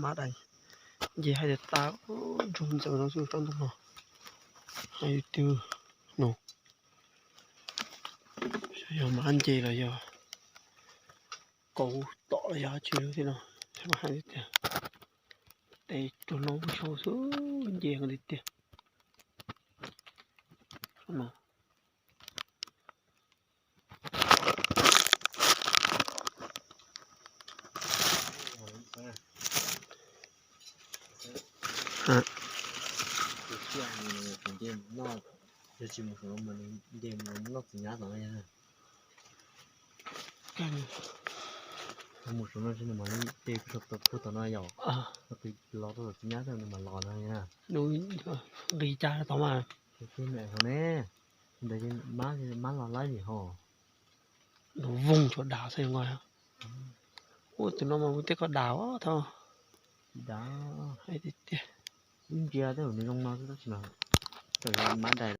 Mab dais nce hais tias tas, ntsug ntxeev no xwb tsob ntoo no. Hais tias no, xyov yog mab nce los yog kauv tom los yog tsi thiab no. Hais tias tes tsuag no xyov xwb, nce tiag tiag. Mus saum no tsis nws mam li de puag tom no yom. Los tau txiv nyab tau nws mam los no. Nws nqis cas tod mas. Hauv ne, ntawd mab los laib li ho. Nws voog tshuav dav xwb nqa. Ua tus no mas muaj tej ko dav thov. Dav. Ib ntsia tej nws zoo no xwb tab sis mas txawm yog mab dais.